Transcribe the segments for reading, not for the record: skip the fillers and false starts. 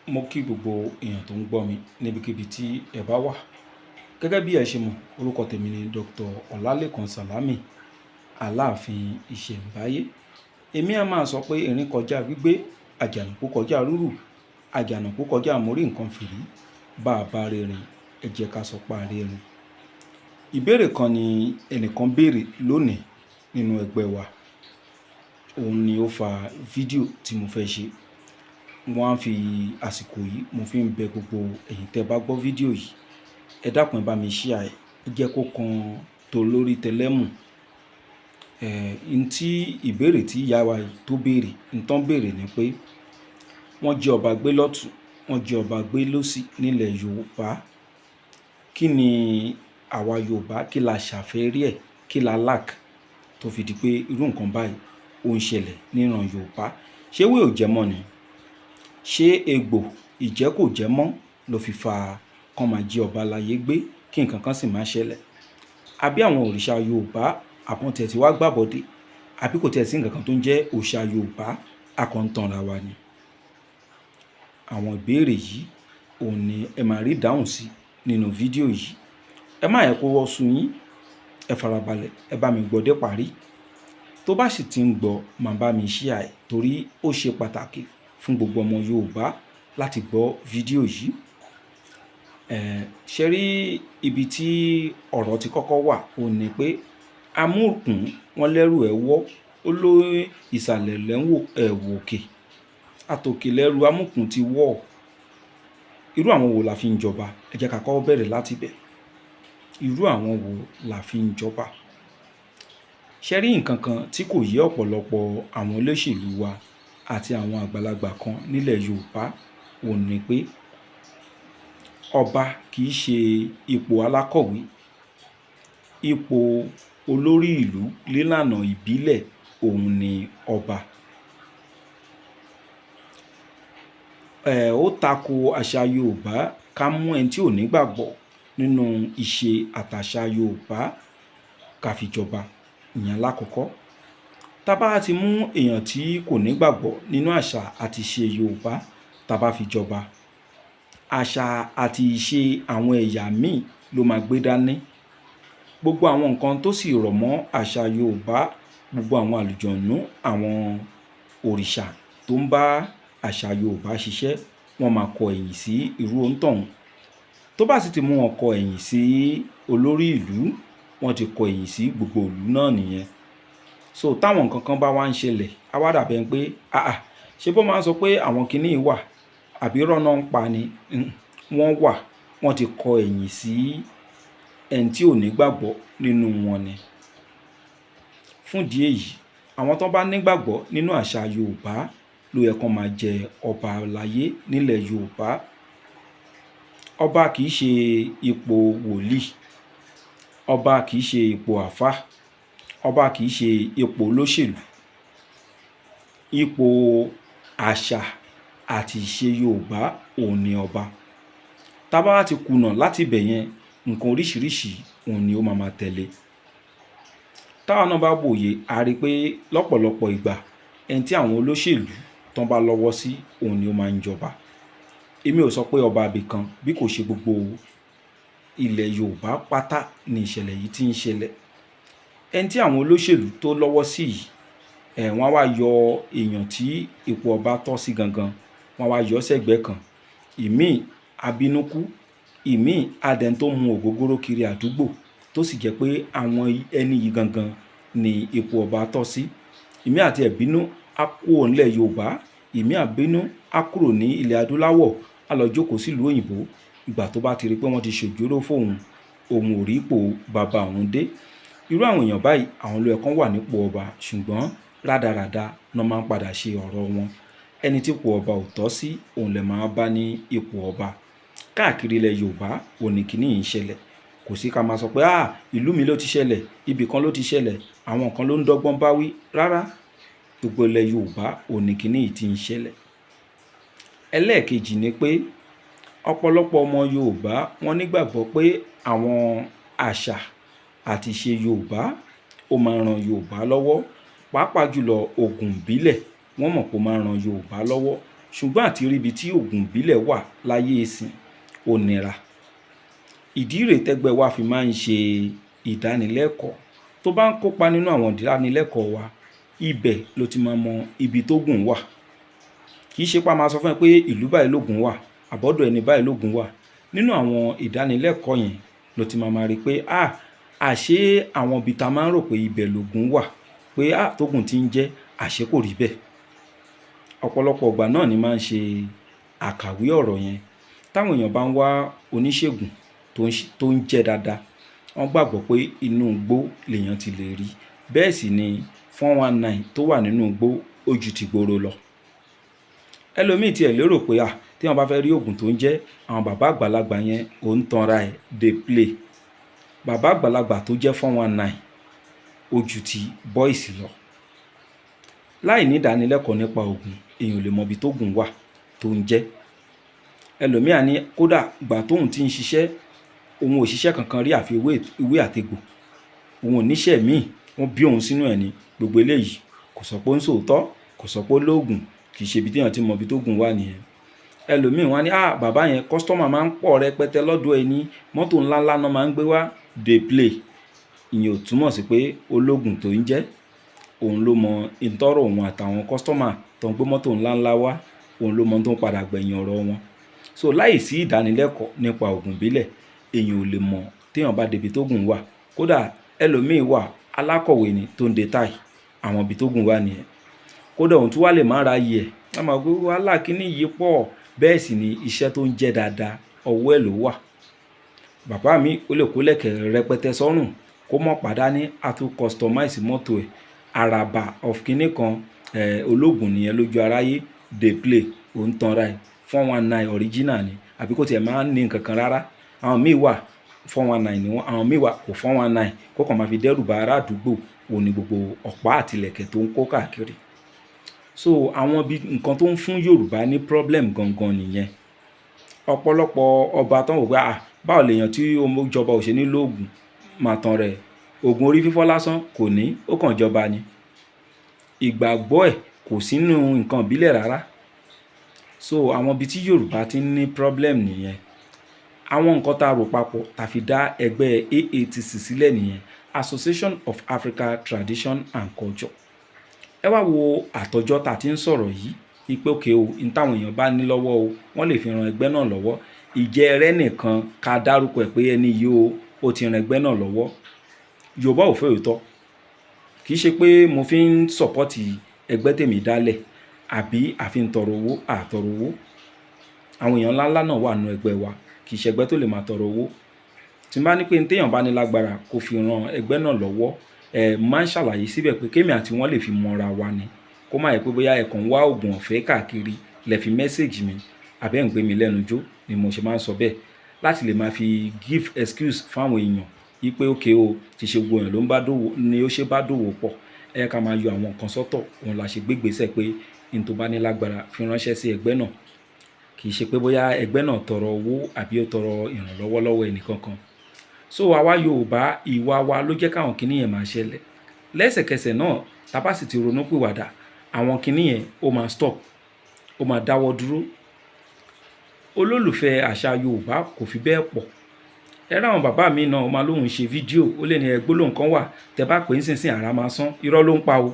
Mo kí gbogbo èèyàn tó ń gbọ́ mi níbikíbi tí ẹ bá wà. Gẹ́gẹ́ bí ẹ ṣe mọ̀, orúkọ tèmi ni Dr. Ọlálékan Sàlámì, Aláàfin Ìṣẹ̀mbáyé. Èmi a máa sọ pé erin kọjá gbígbé, àjànàkú kọjá rúrù, àjànàkú kọjá mórí nǹkan fìrí, bá a bá rerin, ẹ jẹ́ ká sọ pa rerin. Ìbéèrè kan ni ẹnìkan béèrè lónìí nínú ẹgbẹ́ wa. Òun ni ó fa fídíò tí mo fẹ́ ṣe. Mo wá ń fi àsìkò yìí, mo fi ń bẹ gbogbo ẹ̀yin tẹ́ bá gbọ́ fídíò yìí. Ẹ dákun, ẹ bá mi share ẹ, ẹ jẹ́ kó kan tó lórí tẹlẹ́mù. Ǹ tí ìbéèrè tí ìyá wa yìí tó béèrè, ǹ tán béèrè ni pé wọ́n jí ọba gbé lọ́tùn, wọ́n jí ọba gbé lósì nílẹ̀ Yorùbá. Kí ni àwa Yorùbá, kí la ṣàfẹ́rí ẹ̀, kí la lack tó fi di pé irú nǹkan báyìí ó ń ṣẹlẹ̀ níran Yorùbá? Ṣé ewé ò jẹ́ mọ́ ni? Ṣé egbò ìjẹ́ kò jẹ́ mọ́ ló fi fa kán máa jí ọba aláyé gbé kí nǹkan kan sì máa ṣẹlẹ̀? Àbí àwọn òrìṣà Yorùbá àbọ̀n tiẹ̀ tí wá gbàbọ̀dè, àbí kò tiẹ̀ sí nǹkan kan tó ń jẹ́ òòṣà Yorùbá, a kàn ń tanra wa ni? Àwọn ìbéèrè yìí òun ni ẹ máa rí ìdáhùn sí nínú fídíò yìí. Ẹ má yẹ kó wọ́ sú yín, ẹ farabalẹ̀, ẹ bá mi gbọ́ dé parí. Tó bá sì ti ń gbọ́, máa bá mi share ẹ̀ torí ó ṣe pàtàkì fún gbogbo ọmọ Yorùbá láti gbọ́ fídíò yìí. Ṣé rí ibi tí ọ̀rọ̀ ti kọ́kọ́ wà, òun ni pé amúkùn wọn lẹ́rù ẹ̀ wọ́, ó ló ìsàlẹ̀ lẹ́ ń wò, ẹ̀ wò òkè. Àtòkè lẹ́rù amúkùn ti wọ́. Irú àwọn wo la fi ń jọba? Ẹ jẹ́ ká kọ́kọ́ bẹ̀rẹ̀ láti ibẹ̀. Irú àwọn wo la fi ń jọba? Ṣé rí nǹkan kan tí kò yé ọ̀pọ̀lọpọ̀ àwọn olóṣèlú wa àti àwọn àgbàlagbà kan nílẹ̀ Yorùbá, òun ni pé ọba kì í ṣe ipò alákọ̀wé. Ipò olórí ìlú nílànà ìbílẹ̀ òun ni ọba. Ó tako àṣà Yorùbá ká mú ẹni tí ò nígbàgbọ́ nínú ìṣe àtàṣà Yorùbá ká fi jọba. Ìyẹn lákọ̀ọ́kọ́. Tá bá ti mú èèyàn tí kò nígbàgbọ́ nínú àṣà àti ìṣe Yorùbá tá bá fi jọba, àṣà àti ìṣe àwọn ẹ̀yà míì ló máa gbé dání. Gbogbo àwọn nǹkan tó sì rọ̀ mọ́ àṣà Yorùbá, gbogbo àwọn àlùjọ̀nnú, àwọn òrìṣà tó ń bá àṣà Yorùbá ṣiṣẹ́, wọ́n máa kọ ẹ̀yìn sí irú òǹtọ̀ún. Tó bá sì ti mú wọn kọ ẹ̀yìn sí olórí ìlú, wọ́n ti kọ ẹ̀yìn sí gbogbo ìlú náà nìyẹn. So táwọn nǹkan kan bá wá ń ṣẹlẹ̀, á wá dàbí ẹni pé, àáà, ṣé bó máa ń sọ pé àwọn kìnì wà àbí irọ́ náà ń pa ni? Wọ́n wà, wọ́n ti kọ ẹ̀yìn sí ẹni tí ò nígbàgbọ́ nínú wọn ni. Fún ìdí èyí, àwọn tó bá nígbàgbọ́ nínú àṣà Yorùbá ló yẹ kó máa jẹ ọba aláyé nílẹ̀ Yorùbá. Ọba kì í ṣe ipò wòlíì, ọba kì í ṣe ipò àlfà, ọba kì í ṣe ipò olóṣèlú. Ipò àṣà àti ìṣe Yorùbá òun ni ọba. Tá bá ti kùnà láti ibẹ̀ yẹn, nǹkan oríṣìíríṣìí òun ni ó máa máa tẹ̀lé. Táwa náà bá wòye, a rí pé lọ́pọ̀lọpọ̀ ìgbà ẹni tí àwọn olóṣèlú tán bá lọ́wọ́ sí òun ni ó máa ń jọba. Èmi ò sọ pé ọba ibìkan, bí kò ṣe gbogbo ilẹ̀ Yorùbá pátá ni ìṣẹ̀lẹ̀ yìí tí ń ṣẹlẹ̀. Ẹni tí àwọn olóṣèlú tó lọ́wọ́ sí yìí, wọ́n á wá yọ èèyàn tí ipò ọba tọ́ sí gangan, wọ́n á wá yọ sẹ́gbẹ̀ẹ́ kan. Ìmíì abínúkú, ìmíì adẹni tó ń mu ògógóró kiri àdúgbò, tó sì jẹ́ pé àwọn ẹni yìí gangan ni ipò ọba tọ́ sí. Ìmíì àti ẹ̀bínú á kúrò nílẹ̀ Yorùbá, ìmíì àbínú á kúrò ní ilẹ̀ adúláwọ̀, á lọ jókòó sílùú òyìnbó. Ìgbà tó bá ti rí pé wọ́n ti ṣòjóró fóun, òun ò rí ipò bàbá òun dé. Irú àwọn èèyàn báyìí, àwọn ló yẹ kán wà nípò ọba, ṣùgbọ́n rádaràda ná máa ń padà ṣe ọ̀rọ̀ wọn. Ẹni tí ipò ọba ò tọ́ sí, òun lẹ máa bá ní ipò ọba. Káàkiri ilẹ̀ Yorùbá òun ni kíní yìí ń ṣẹlẹ̀. Kò sí ká máa sọ pé, àá, ìlú mi ló ti ṣẹlẹ̀, ibì kan ló ti ṣẹlẹ̀, àwọn kan ló ń dọ́gbọ́n bá wí. Rárá, gbogbo ilẹ̀ Yorùbá òun ni kíní yìí ti ń ṣẹlẹ̀. Ẹlẹ́ẹ̀kejì ni pé ọ̀pọ̀lọpọ̀ ọmọ Yorùbá wọ́n nígbàgbọ́ pé àwọn àṣà àti ìṣe Yorùbá ó máa ń ran Yorùbá lọ́wọ́, pàápàá jùlọ ògùn ìbílẹ̀. Wọ́n mọ̀ pé ó máa ń ran Yorùbá lọ́wọ́. Ṣùgbọ́n àti ríbi tí oògùn ìbílẹ̀ wà láyé ìsìn, ó nira. Ìdí rèé tẹ́gbẹ́ wa fi máa ń ṣe ìdánilẹ́kọ̀ọ́. Tó bá ń kópa nínú àwọn ìdánilẹ́kọ̀ọ́ wa, ibẹ̀ ló ti máa mọ ibi tógùn wà. Kì í ṣe pé a máa sọ fún ẹ pé ìlú báyìí lógùn wà, àbọ̀dọ̀ ẹni báyìí lógùn wà. Nínú àwọn ìdánilẹ́kọ̀ọ́ yẹn ló ti máa máa rí pé, àṣé àwọn ibi tá a máa ń rò pé ibẹ̀ lógùn wà, pé tógùn ti ń jẹ́, àṣé kò rí bẹ́ẹ̀. Ọ̀pọ̀lọpọ̀ ìgbà náà ni máa ń ṣe àkàwé ọ̀rọ̀ yẹn. Táwọn èèyàn bá ń wá oníṣègùn tó ń jẹ́ dáadáa, wọ́n gbàgbọ́ pé inú igbó lèèyàn ti lè rí. Bẹ́ẹ̀ sì ni 419 tó wà nínú igbó ó ju ti gboro lọ. Ẹlòmíì tí ẹ lérò pé tí wọ́n bá fẹ́ rí òògùn tó ń jẹ́, àwọn bàbá àgbàlagbà yẹn ò ń tanra ẹ̀, dey play. Bàbá àgbàlagbà tó jẹ́ 419 ó ju ti boys lọ. Láì ní ìdánilẹ́kọ̀ọ́ nípa òògùn, èèyàn ò lè mọ ibi tógùn wà tó ń jẹ́. Ẹlòmíì á ní kódà ìgbà tóun ti ń ṣiṣẹ́, òun ò ṣiṣẹ́ kankan rí àfi ewé àtegbò. Òun ò níṣẹ́ míì, wọ́n bí òun sínú ẹ̀ ní. Gbogbo eléyìí kò sọ pé ó ń sòótọ́, kò sọ pé ó lóògùn, kì í ṣe ibi tí èèyàn tí mọ ibi tógùn wà nìyẹn. Ẹlòmíì wọ́n á ní, bàbá yẹn customer máa ń pọ̀ rẹpẹtẹ lọ́dọ̀ ẹ ní, mọ́tò ńlá ńlá náà máa ń gbé wá, dey play. Ìyẹn ò túmọ̀ sí pé ó lóògùn tó ń jẹ́. Òun ló mọ ìtọ́rọ̀ òun àtàwọn customer tó ń gbé mọ́tò ńlá ńlá wá, òun ló mọ tó ń padà gbẹ̀yìn ọ̀rọ̀ wọn. So láìsí ìdánilẹ́kọ̀ọ́ nípa òògùn ìbílẹ̀, èèyàn ò lè mọ̀ tí èèyàn bá dé ibi tógùn wà. Kódà ẹlòmíì wà, alákọ̀wé ni tó ń de tie, àwọn ibi tógùn wà nìyẹn. Kódà òun tún wá lè má ra ayé ẹ̀. A máa gbé wàhálà kíní yìí pọ̀. Bẹ́ẹ̀ sì ni iṣẹ́ tó ń jẹ́ dáadáa, ọwọ́ ẹ̀ ló wà. Bàbá mi ó lè kó lẹ̀kẹ̀ rẹpẹtẹ sọ́rùn, kó mọ̀ padà ní a tún customize mọ́tò ẹ̀. Àràbà of kíní kan, ológun nìyẹn lójú aráyé, dey play, ó ń tanra ẹ̀. 419 original ni, àbí kó tiẹ̀ máa ń ní nǹkan kan rárá. Àwọn míì wà 419 ni wọ́n, àwọn míì wà kò 419, kó kàn máa fi dẹ́rù ba ará àdúgbò, òun ni gbogbo ọ̀pá àti ìlẹ̀kẹ̀ tó ń kó káàkiri. So àwọn bí nǹkan tó ń fún Yorùbá ní problem gangan nìyẹn. Ọ̀pọ̀lọpọ̀ ọba tó ń wò pé, báwo lèèyàn tí ó jọba ò ṣe ní lóògùn, máa tan rẹ̀. Òògùn orí fífọ́ lásán kò ní, ó kàn jọba ni. Ìgbàgbọ́ ẹ̀ kò sínú nǹkan ìbílẹ̀ rárá. So àwọn ibi tí Yorùbá ti ń ní problem nìyẹn. Àwọn nǹkan tá rò papọ̀ tá fi dá ẹgbẹ́ AATC sílẹ̀ nìyẹn, Association of Africa Tradition and Culture. Ẹ wá wo àtọjọ́ tá ti ń sọ̀rọ̀ yìí, wípé okay o, n táwọn èèyàn bá ní lọ́wọ́ o, wọ́n lè fi ran ẹgbẹ́ náà lọ́wọ́. Ìjẹ́ rẹ́ nìkan ká dárúkọ ẹ̀ pé ẹni yìí o, ó ti ran ẹgbẹ́ náà lọ́wọ́. Yorùbá ò fẹ́ òótọ́. Kì í ṣe pé mo fi ń support ẹgbẹ́ tèmi dálẹ̀ àbí àfi ń tọrọ owó, à tọrọ owó. Àwọn èèyàn ńlá ńlá náà wà nínú ẹgbẹ́ wa, kì í ṣe ẹgbẹ́ tó lè máa tọrọ owó. Tí n bá ní pé n téèyàn bá ní lágbára kó fi ran ẹgbẹ́ náà lọ́wọ́, máa ń ṣàlàyé síbẹ̀ pé kémi àti wọ́n lè fi mọ́ra wa ni. Kó má jẹ́ pé bóyá ẹ kàn ń wá òògùn ọ̀fẹ́ káàkiri lẹ fi message mi àbí ẹ̀ ń gbé mi lẹ́nu jó ni mo ṣe máa ń sọ bẹ́ẹ̀. Láti lè máa fi give excuse fún àwọn èèyàn wípé okay o, kì í ṣe gbogbo èèyàn ló ń bá dòwò ni ó ṣe bá dòwò pọ̀. Ẹ jẹ́ ká máa yọ àwọn nǹkan sọ́tọ̀. Òun la ṣe gbé ìgbésẹ̀ pé n tó bá ní lágbára fi ránṣẹ́ sí ẹgbẹ́ náà. Kì í ṣe pé bóyá ẹgbẹ́ náà tọrọ owó àbí ó tọrọ ìrànlọ́wọ́ lọ́wọ́ ẹni kankan. So àwa Yorùbá, ìwà wa ló jẹ́ káwọn kíní yẹn máa ṣẹlẹ̀. Lẹ́sẹ̀kẹsẹ̀ náà, tá bá sì ti ronú pìwàdà, àwọn kíní yẹn ó máa stop, ó máa dáwọ́ dúró. Olólùfẹ́ àṣà Yorùbá kò fi bẹ́ẹ̀ pọ̀. Ẹ rí àwọn bàbá mi náà, ó máa lóhùn ṣe fídíò, ó lè ní ẹ gbólóhùn kan wà, tẹ bá pè é nísinsìnyí àrá máa sán, irọ́ ló ń pa o.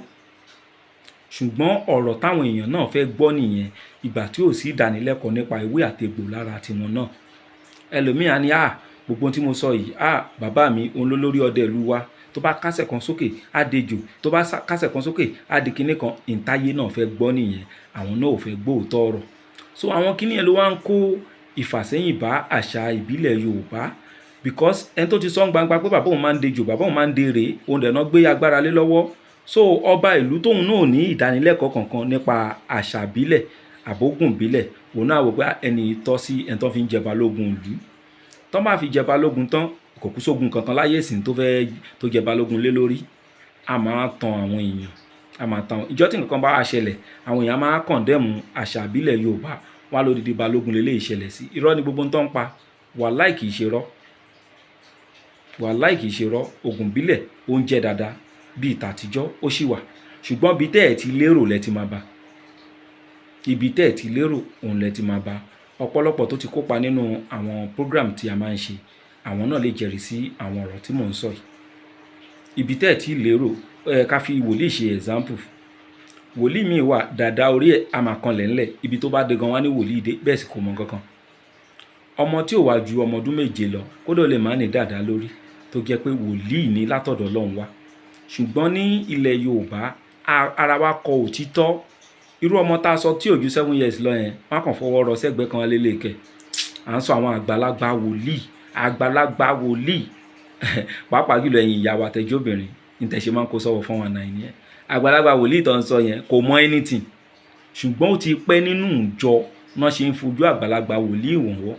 Ṣùgbọ́n ọ̀rọ̀ táwọn èèyàn náà fẹ́ gbọ́ nìyẹn, ìgbà tí ò sí ìdánilẹ́kọ̀ọ́ nípa ewé àtegbò lára tiwọn náà. Ẹlòmíì á ní, gbogbo ohun tí mo sọ yìí, bàbá mi òun ló lórí ọdẹ ìlú wa. Tó bá kásẹ̀ kan sókè, á dejò. Tó bá kásẹ̀ kan sókè, á di kíní kan. Ìntayé náà fẹ́ gbọ́ nìyẹn. Àwọn náà ò fẹ́ gbọ́ òótọ́ ọ̀rọ̀. So àwọn kíní yẹn ló wá ń kó ìfàsẹ́yìn bá àṣà ìbílẹ̀ Yorùbá. Because ẹni tó ti sọ gbangba pé bàbá òun máa ń dejò, bàbá òun máa ń dèrè, òun dẹ̀ náà gbé agbára lé lọ́wọ́. So ọba ìlú tóun náà ní ìdánilẹ́kọ̀ọ́ kankan nípa àṣà ìbílẹ̀ àbógun ìbílẹ̀, òun náà wò pé ẹni tọ́ sí ẹni tó fi ń jẹ balógun ìlú. Tọ́ bá fi jẹ balógun tán, kò kú sógun kankan láyé ìsìn tó fẹ́ tó jẹ balógun lé lórí. A máa tan àwọn èèyàn, a máa tan. Ìjọ́ tí nǹkan bá wá ṣẹlẹ̀, àwọn èèyàn máa condemn àṣà ìbílẹ̀ Yorùbá. Wọ́n á lódidi balógun lé lè ṣẹlẹ̀ sí. Irọ́ ni gbogbo ohun tó ń pa. Wàláì kì í ṣe irọ́. Wàláì kì í ṣe irọ́. Ògùn ìbílẹ̀ ó ń jẹ́ dáadáa bí ìtà àtijọ́ ó sì wà. Ṣùgbọ́n bí tẹ́ ẹ̀ ti lérò lẹ ti máa bá. Ibi tẹ́ ẹ̀ ti lérò òun lẹ ti máa bá. Ọ̀pọ̀lọpọ̀ tó ti kópa nínú àwọn program tí a máa ń ṣe, àwọn náà lè jẹ́rìí sí àwọn ọ̀rọ̀ tí mò ń sọ yìí. Ibi tẹ́ ẹ̀ ti lérò, ẹ ká fi wòlíì ṣe example. Wòlíì míì wà, dàda orí ẹ̀ a máa kanlẹ̀ ńlẹ̀. Ibi tó bá dé gan wá ní wòlíì dé, bẹ́ẹ̀ sì kò mọ nǹkan kan. Ọmọ tí ò wá ju ọmọ ọdún 7 lọ, kódà ó lè má ní dàda lórí, tó jẹ́ pé wòlíì ní látọ̀dọ̀ Ọlọ́run wá. Ṣùgbọ́n ní ilẹ̀ Yorùbá, ara wa kọ òtítọ́. Irú ọmọ tá a sọ tí ò ju 7 years lọ yẹn, wọ́n á kàn fọwọ́ rọ sẹ́gbẹ̀ẹ́ kan lélẹ̀ kẹ̀. À ń sọ àwọn àgbàlagbà wòlíì, àgbàlagbà wòlíì. Pàápàá jùlọ ẹ̀yin ìyá wa tẹ́jú obìnrin, ní tẹ́ ṣe máa ń kó sọ́wọ́ 419 yẹn. Àgbàlagbà wòlíì tó ń sọ yẹn kò mọ anything. Ṣùgbọ́n ó ti pẹ́ nínú ìjọ náà ṣe ń fojú àgbàlagbà wòlíì wò wọ́n.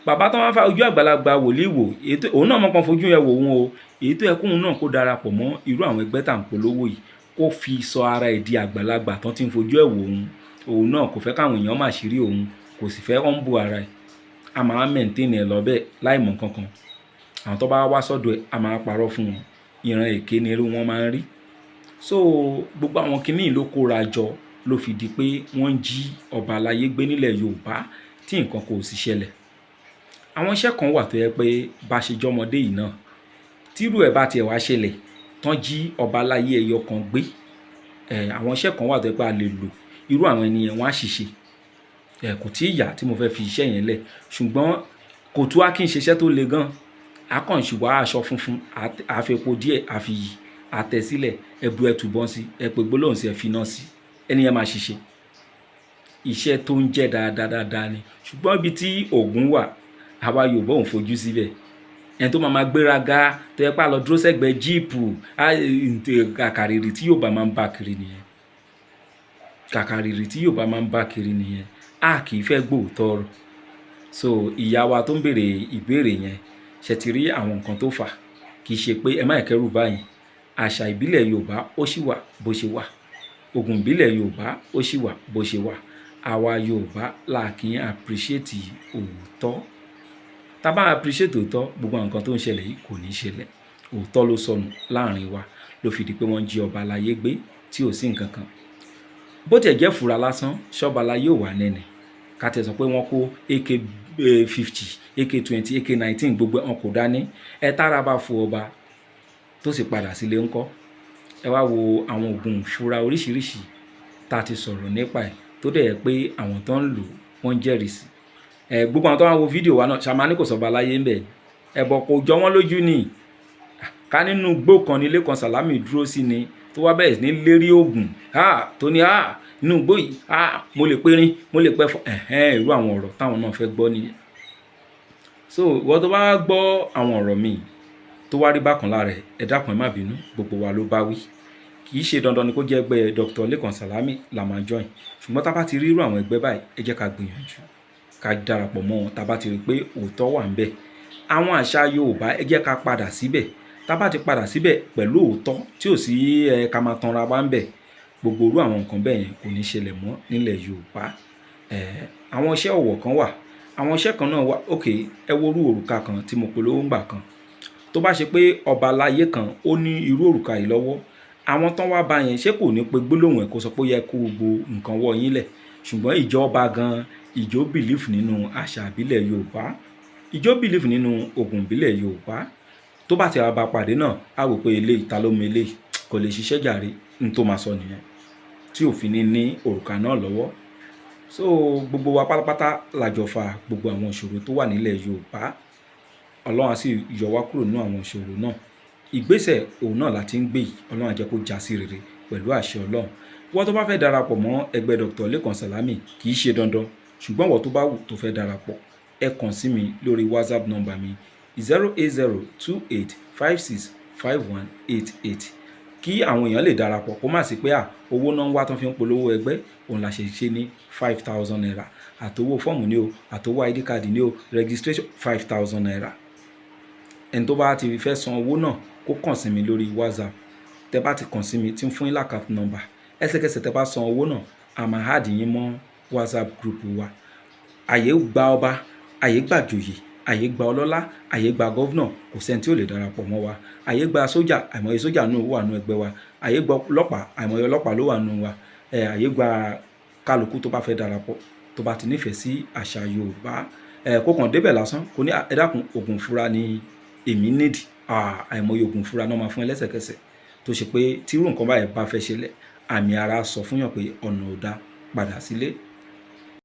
Bàbá tó máa ń fa ojú àgbàlagbà wòlíì wò, èyí òun náà mọ̀ pọ́n fojú yẹn wò wọ́n o. Èyí tó yẹ kóun náà kó darapọ̀ mọ́ irú àwọn ẹgbẹ́ tá à ń polówó yìí, kó fi sọ ara ẹ̀ di àgbàlagbà tán tí ń fojú ẹ̀ wò òun. Òun náà kò fẹ́ káwọn èèyàn má ṣírí òun, kò sì fẹ́ humble ara ẹ̀. A máa maintain ẹ̀ lọ bẹ́ẹ̀ láì mọ̀ nǹkan kan. Àwọn tó bá wá sọ́dọ̀ ẹ̀, a máa parọ́ fún wọn. Ìran èké ni irú wọn máa ń rí. So gbogbo àwọn kiní yìí ló kóra jọ ló fi di pé wọ́n ń jí ọba aláyé gbé nílẹ̀ Yorùbá tí nǹkan kò sì ṣẹlẹ̀. Àwọn iṣẹ́ kan wà tó jẹ́ pé bá ṣe jọmọdé yìí náà, tírú ẹ̀ bá tiẹ̀ wá ṣẹlẹ̀, tán jí ọba aláyé ẹyọ kan gbé, àwọn iṣẹ́ kan wà tó jẹ́ pé a lè lò. Irú àwọn ẹni yẹn wọ́n á ṣìṣe. Kò tí ì yá tí mo fẹ́ fi iṣẹ́ yẹn lẹ̀, ṣùgbọ́n kò tún wá kí n ṣe iṣẹ́ tó le gan. A kàn ṣì wá aṣọ funfun, a fi epo díẹ̀, a fi yí, a tẹ̀ sílẹ̀, ẹ bu ẹ̀tù bọ́n sí, ẹ pè gbólóhùn sí, ẹ fi iná sí. Ẹni yẹn máa ṣìṣe. Iṣẹ́ tó ń jẹ́ dáadáa dáadáa ni. Ṣùgbọ́n ibi tí ògùn wà, àwa Yorùbá ò ń fojú síbẹ̀. Ẹni tó máa ma gbéraga, tó jẹ́ pé a lọ dúró sẹ́gbẹ̀ẹ́ jíìpù, kàkàrìrì tí Yorùbá máa ń bá kiri nìyẹn. Kàkàrìrì tí Yorùbá máa ń bá kiri nìyẹn. A kì í fẹ́ gbóòótọ́ ọ̀rọ̀. So ìyá wa tó ń bèèrè ìbéèrè yẹn, ṣé ti rí àwọn nǹkan tó fà? Kì í ṣe pé ẹ má kẹ́rù báyìí. Àṣà ìbílẹ̀ Yorùbá ó sì wà bó ṣe wà. Ògùn ìbílẹ̀ Yorùbá ó sì wà bó ṣe wà. Àwa Yorùbá là kí ń appreciate òótọ́. Tá bá appreciate òótọ́, gbogbo àwọn nǹkan tó ń ṣẹlẹ̀ yìí kò ní ṣẹlẹ̀. Òótọ́ ló sọnù láàrin wa ló fi di pé wọ́n jí ọba aláyé gbé tí ò sí nǹkan kan. Bó tiẹ̀ jẹ́ fura lásán, ṣọ́ba aláyé ò wà nẹ́nẹ̀. Ká tiẹ̀ sọ pé wọ́n kó AK 50, AK 20, AK 19, gbogbo wọn kò dání. Ẹ tára bá fo ọba tó sì padà sílé ńkọ́. Ẹ wá wo àwọn ògùn ìfura oríṣiríṣi tá a ti sọ̀rọ̀ nípa ẹ̀ tó dẹ̀ jẹ́ pé àwọn tó ń lò wọ́n ń jẹ́rìí sí. Gbogbo àwọn tó wá wo fídíò wa náà, ṣàmá ní kò sọba aláyé ń bẹ̀. Ẹ̀bọ̀ kò jọ wọ́n lójú ni. Ká nínú igbó kan ní Lékan Sàlámì dúró sí ni tó wá bẹ̀rẹ̀ sí ní lérí ògùn. Tó ní inú igbó yìí, mo lè perin, mo lè pẹfọn. Ẹ̀hẹ́n, irú àwọn ọ̀rọ̀ táwọn náà fẹ́ gbọ́ nìyẹn. So ìwọ tó bá gbọ́ àwọn ọ̀rọ̀ mi tó wá rí bákan lára ẹ̀, ẹ dákun, ẹ má bínú, gbogbo wa ló bá wí. Kì í ṣe dandan ni kó jẹ́ ẹgbẹ́ Dr. Lékan Sàlámì la máa join. Ṣùgbọ́n tá bá ti rí irú àwọn ẹgbẹ́ báyìí, ẹ jẹ́ ká gbìyànjú ká darapọ̀ mọ́ wọn. Tá bá ti rí pé òótọ́ wà níbẹ̀. Àwọn àṣà Yorùbá, ẹ jẹ́ ká padà síbẹ̀. Tá bá ti padà síbẹ̀ pẹ̀lú òótọ́ tí ò sí ẹ ká máa tanra wa níbẹ̀, gbogbo irú àwọn nǹkan bẹ́ẹ̀ yẹn kò ní ṣẹlẹ̀ mọ́ nílẹ̀ Yorùbá. Àwọn iṣẹ́ ọwọ́ kan wà, àwọn iṣẹ́ kan náà wà. Okay, ẹ wo irú òrùka kan tí mo polówó ńgbà kan. Tó bá ṣe pé ọba aláyé kan ó ní irú òrùka yìí lọ́wọ́, àwọn tán wá bá yẹn, ṣé kò ní pe gbólóhùn ẹ̀ kó sọ pé ó yẹ kó gbogbo nǹkan wọ yín lẹ̀? Ṣùgbọ́n ìjọba gan, ìjọ believe nínú àṣà ìbílẹ̀ Yorùbá, ìjọ believe nínú ògùn ìbílẹ̀ Yorùbá. Tó bá ti wá bá pàdé náà, á wò pé eléyìí, ta ló mọ eléyìí, kò lè ṣiṣẹ́ jàre. N tó máa sọ nìyẹn tí ò fi ní ní òrùka náà lọ́wọ́. So gbogbo wa pátápátá la jọ fa gbogbo àwọn ìṣòro tó wà nílẹ̀ Yorùbá. Ọlọ́run á sì yọ wá kúrò nínú àwọn ìṣòro náà. Ìgbésẹ̀ òun náà la ti ń gbé yìí. Ọlọ́run á jẹ́ kó jásí rere pẹ̀lú àṣẹ Ọlọ́run. Wọ́n tó bá fẹ́ darapọ̀ mọ́ ẹgbẹ́ Dr. Lékan Sàlámì, kì í ṣe dandan, ṣùgbọ́n wọ́n tó bá wù tó fẹ́ darapọ̀, ẹ kàn sí mi lórí WhatsApp number mi, 08028565188, kí àwọn èèyàn lè darapọ̀, kó má sí pé à owó náà ń wá tán fi ń polówó ẹgbẹ́. Òun la ṣe ṣe ní ₦5,000. Àtowó fọ́ọ̀mù ní o, àtowó ID card ní o, registration ₦5,000. Ẹni tó bá ti fẹ́ san owó náà, kó kàn sí mi lórí WhatsApp. Tẹ bá ti kàn sí mi, tí ń fún yín l'account number, ẹsẹ̀kẹsẹ̀ tẹ bá san owó náà, a máa add yín mọ́ WhatsApp group wa. Àyè gba ọba, àyè gba joyè, àyè gba ọlọ́lá, àyè gba governor, kò sẹ́ni tí ò lè darapọ̀ mọ́ wa. Àyè gba sójà, àìmọye sójà nù wà nù ẹgbẹ́ wa. Àyè gba ọlọ́pàá, àìmọye ọlọ́pàá ló wà nù wa. Àyè gba Kálukú tó bá fẹ́ darapọ̀, tó bá ti nífẹ̀ẹ́ sí àṣà Yorùbá, ẹ kó kàn débẹ̀ lásán, kó ní, "Ẹ dákun, oògùn ìfura ni èmi nídìí." Àìmọye oògùn ìfura náà máa fún ẹ lẹ́sẹ̀kẹsẹ̀, tó ṣe pé tírú nǹkan báyìí bá fẹ́ ṣẹlẹ̀, àmì ara sọ fún yàn pé ọ̀nà ò dá, padà sílé.